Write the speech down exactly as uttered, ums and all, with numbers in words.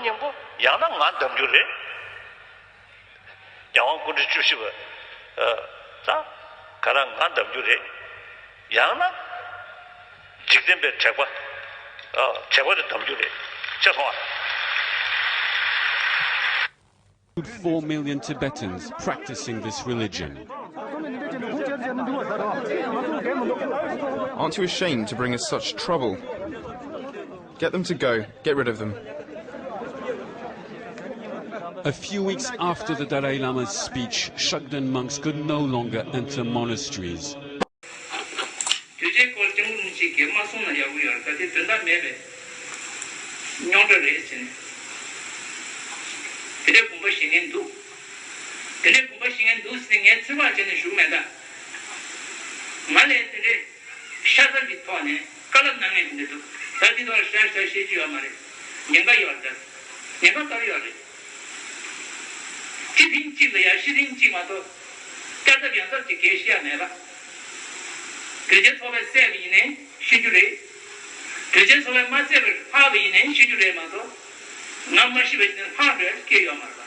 སྙིང་པོ་ཡང་ན་ང་འདམ་རྒྱུ་རེད། ཉ་དབང་སྐུ་ཕྲེང་བཅུ་བཞི་པ། ཨ། ད་ག་རང་ང་འདམ་རྒྱུ་རེད། ཡང་ན་འཇིག་རྟེན་པའི་དྲེགས་པ། ཨ། དྲེགས་པ་དེ་འདམ་རྒྱུ་རེད། ཅེས་གསུངས་པ། Four million Tibetans practicing this religion. Aren't you ashamed to bring us such trouble? Get them to go. Get rid of them. A few weeks after the Dalai Lama's speech, Shakden monks could no longer enter monasteries. དུས་ཆེན་སྐོར་སྐྱབས་མགོན་རིན་པོ་ཆེ་གིས་མ་གསུངས་ན་ཡག་པོ་ཡོད་རེད། ད་དེ་དོན་དག་མེད་པའི་རྙོག་དྲ་རེད་ཟེར་ནས། དེ་འདྲའི་དགོངས་པ་བཞེས་མཁན་འདུག་དེ་འདྲའི་དགོངས་པ་བཞེས་མཁན་འདུག་ཟེར་ནས་ངས་ཚིག་ཕར་བྱས་ནས་ཞུ་གི་མེད་ད། ང་ལས་དེ་འདྲའི་ཤ་ཚ་གི་ཐོག་ནས་བཀའ་སློབ་གནང་མཁན་དེ་འདྲ་འདུག་ད་དེ་ཐོག་ལ་ཤ་ཤ་བཤད་རྒྱུ་ཡོད་མ་རེད། ཉེན་ཁ་ཡོད་རེད། ཉེན་ཁ་ག་རེ་ཡོད་རེད། སྤྱི་ཐེངས་གཅིག་ལ་ཡ་སྤྱི་ཐེངས་གཅིག་མ་གཏོགས་བསྐྱར་ལྡབ་ཡང་ལྡབ་ཀྱི་གལ་ཤེས་ཡ་མེད་པ། དོལ་རྒྱལ་ཚོགས་པས་བསད་པ་ཡིན་ནའི་ཤི་རྒྱུ་རེད། དོལ་རྒྱལ་ཚོགས་པས་མ་བསད་པར་ལྷག་པ་ཡིན་ནའི་ཤི་རྒྱུ་རེད་མ་གཏོགས། ང་མ་ཤི་བ་ཞིག་ནི་ལྷག་འགྲོ་ཡ་སྐྱེ་ཡོད་མ་རེད།